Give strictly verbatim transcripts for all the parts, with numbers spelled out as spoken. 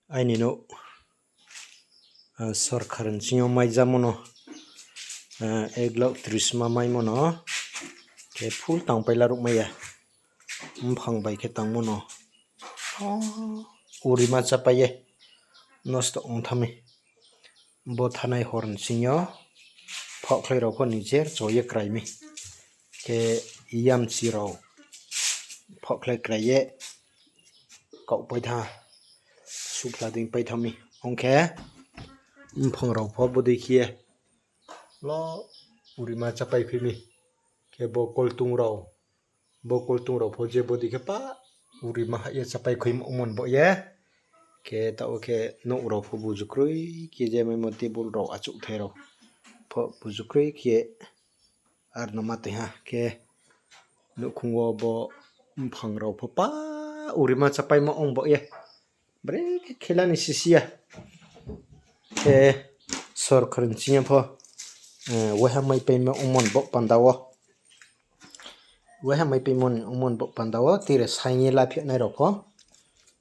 Aini nouh, sorkar ni sing yo maijamo no, ek lakh tris ma maimo no, khe full tangpai laruh mai ya. Mphang bai khe tangmo no, urima chápai ye nosto ong thanng mi. Bo thanai hor ni sing yo phohkhlai rao pho nijer cho ye krai mi. Khe yamchi rao phohkhlai krai ye kaohpai tha, suhphla dei pai thanng mi. Ong khe mphang rao pho bodei khe ye lo urima chápai khui mi. Khe bo koltung rao, bo koltung rao pho je bodei khe pa urima hah ye chápai khuimo ongmo ni baoh ye. Khe taoh khe nouh rao pho buju kroi khe je maimo table rao achouhthai rao pho buju kroi khe ar no ma tong ha khe nouhkhong wo bo mphang rao pho pa urima chápaimo ong baoh ye. Brekhe khela ni sisi ya. Khe sorkar ni sing yo pho, waiha maipaimo ongmo ni baoh panda wo. Waiha maipaimo ongmo ni baoh panda wo tire saing ye la phihnai rao pho,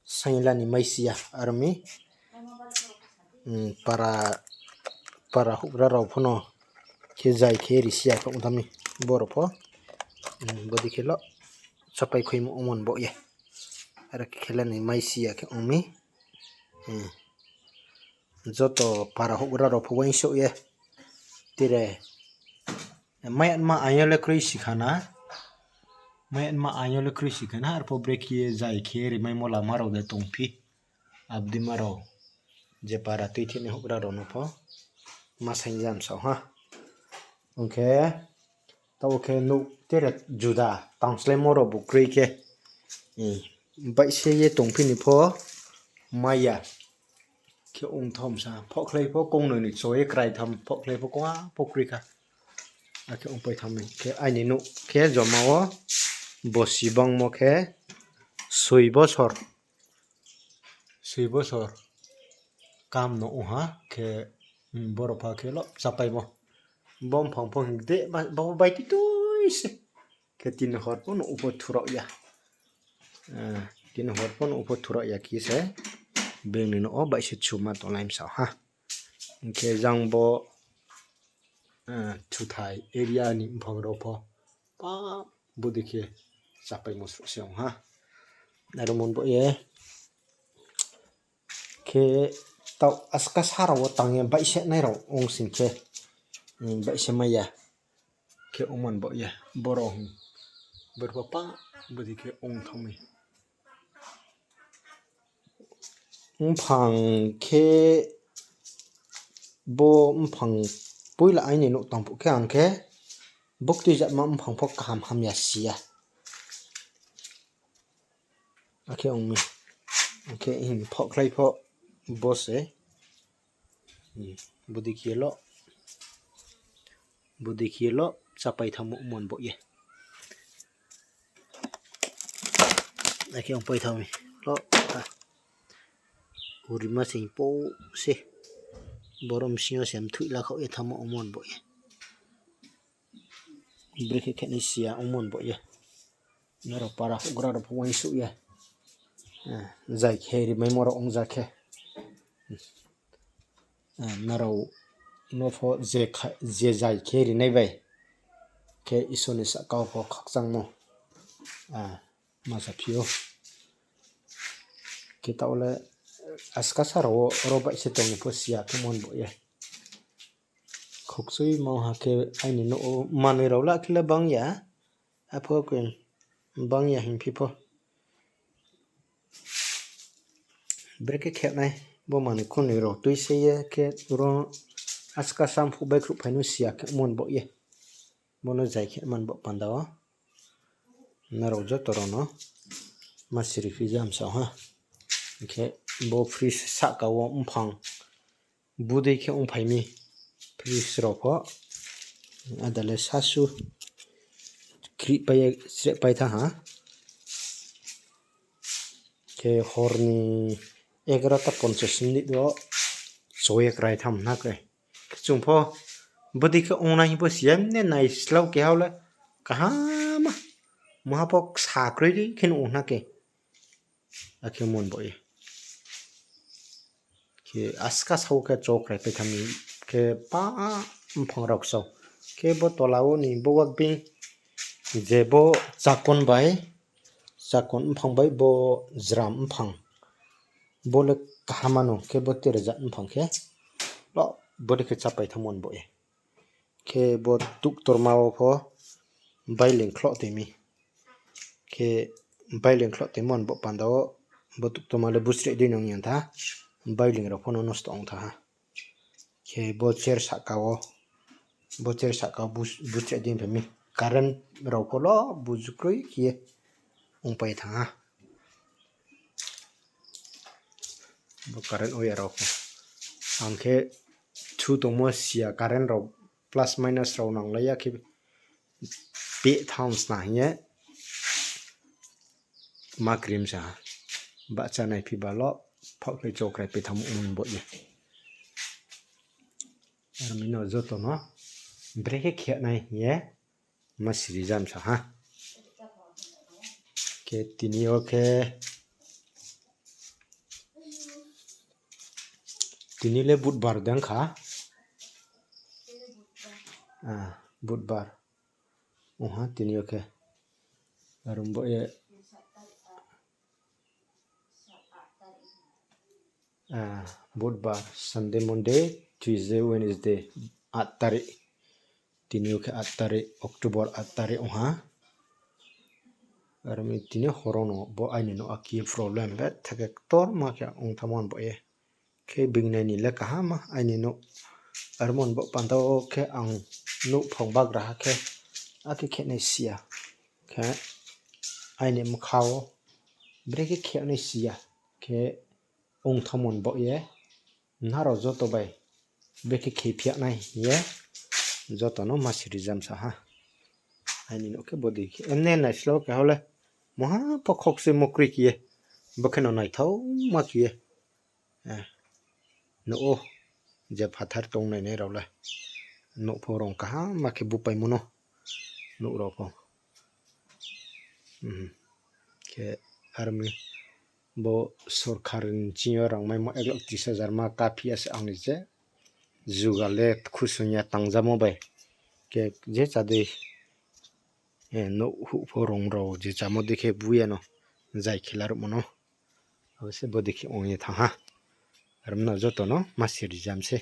saing ye la ni maisi ya, aro mi, para, para houhgra rao pho no khe zai khe risi ya khe ong thanng mi, boro pho, bodei khe lo chápai khuimo ongmo ni baoh ye. Aro khe khela ni maisi ya khe ong mi. Joto para houhgra rao pho uaingsouh ye. Tire, mai anma aing yo le kroi si kha na. Mai anma aing yo le kroi si kha na, arpho brekhe ye zai khe rimaimo lama rao de tongphi. Abdima rao, je para tuithinai houhgra rao no pho ma saing jam sao ha. Ong khe, taoh khe nouh tire juda tangslaimo rao bu kroi khe, baihse ye tongphi ni pho mai ya. Khe ong thanng sa, phohkhlai pho kongnoi ni cho ye krai tham, phohkhlai pho kong a pho kroi kha. Akhe ongpai thanng mi khe aini nouh khe joma wo bosi bangmo khe soi bosor, soi bosor kam no ong ha khe, boro pha khe lo chápaimo. Bo mphang pho hing de, bo bai tui tui se. Khe tini hor pho no upho thurao ya. Tini hor pho no upho thurao ya khe se. Bini no o baihse chuma tonglai msa ha. Hing khe jang bo, thuthai area ni mphang rao pho pa bodei khe chápaimo sruh se ong ha. Aro mon bo ye khe taoh aska sa rao wo tang ye baihse nai rao ong sing khe, baihse mai ya khe ongmo ni baoh ye, boro hing, boro pho pa bodei khe ong thanng mi. Mphang khe bo mphang poila aini nouh tang phuh khe ang khe buktui jatma mphang pho kaham hamya si ya. Akhe ong mi, akhe hing phohkhlai pho bo se, bodei khe lo, bodei khe lo chápai thanngmo mon bo ye. Akhe ongpai thanng mi lo, urima sing pou se, boro bsing yo se mthoih lakhaoh ye thanngmo ongmo bo ye. Brekhe khe nai si ya ongmo bo ye. Nrao para houhgra rao pho uaingsouh ye, zai khe rimaimo rao ong za khe, nrao no pho je zai khe rinai bai khe Isor ni sahka wo pho khakchangmo ma saphi ou. Khe taoh le aska sa rao wo ro baihse tong ni pho si ya khe mon bo ye. Khokchui ma ha khe aini nouh wo manoi rao la khe le bang ya. Apho khe bang ya hingphi pho. Brekhe khe nai, bo manoi khunoi rao tui se ye khe ro aska samphuh baihkhruh phai no si ya khe mon bo ye. Bo no zai khe man bo panda wo. Nrao joto rao no ma siri phi jam sao ha. Hing khe bo fridge sahka wo mphang bodei khe ongphai mi. Fridge rao pho ada le sasu krihpai ye srehpai thanng ha. Khe hor ni egarota ponchas minute wo cho ye krai tham na khe. Khe chung pho bodei khe ong nai hing pho si ya, mne nai slao khe hao le kaham ma. Maha pho ksa kroi di khe nuh ong na khe. Akhe mon bo ye. Aska sao khe chokrai paitham khe pa mphang rao kchao. Khe bo tola wo ni bo wakbing je bo chakon bai, chakon mphang bai bo jram mphang. Bo le kaham ano khe bo terja mphang khe. Lo, bo dei khe chápai thanngmo ni bo ye. Khe bo tuktorma wo pho bailing khloh toi mi. Khe bailing khloh toimo ni bo panda wo bo tuktorma le busreh dei nung yang tha. Bailing rao pho no nosto ong tha ha. Khe bo chair sahka wo, bo chair sahka wo bus-, busreh dei phai mi. Current rao pho lo buju kroi khe ye ongpai thanng ha. Bo current wire rao pho. Ang khe thu tongmo siya current rao plus minus rao nanglai ya khe peh thanng sna hing ye ma krim sa ha. Bahcha naiphi ba lo, phaohlai chokrai paitham ong bo ye. Armi no joto no brekhe khe nai hing ye ma sirijam sa ha. Khe tini yo khe, tini le budbar dei kha. Budbar. Ongha tini yo khe. Arum bo ye, budbar, Sunday, Monday, Tuesday, Wednesday, আট তারিখ. Tini yo khe আট তারিখ, October আট তারিখ ongha. Armi tini horo no bo aini nouh aki problem betha khe ktorma khe ong thanngmo ni bo ye. Khe bingnai ni le kaham ma aini nouh. Armo ni bo panda wo khe ang nouh phang bagraha khe akhe khe nai siya. Khe aini bkha wo brekhe khe nai siya. Khe ong thanngmo ni bo ye. Nrao joto bai brekhe khe phi ya nai hing ye joto no ma sirijam sa ha. Aini nouh khe bodei khe emne naislo keha le mungha pho khoukchimo kroi khe ye, bo khe no naithaoma khe ye. Nouh wo je phathar tongnainai rao le nouh pho rong kaham ma khe bupaimo no nouh rao pho. Khe armi bo sorkar ni ching yo rang maimo এক লাখ ত্রিশ হাজার ma kaphi ya se ang ni je juga le khusoing ya tangjamo bai. Khe je chá dei, nouh huh pho rong rao je chámo dei khe bu ya no zai khe laruhmo no. Abo se bodei khe ong ye thanng ha. Armi no joto no ma sirijam se.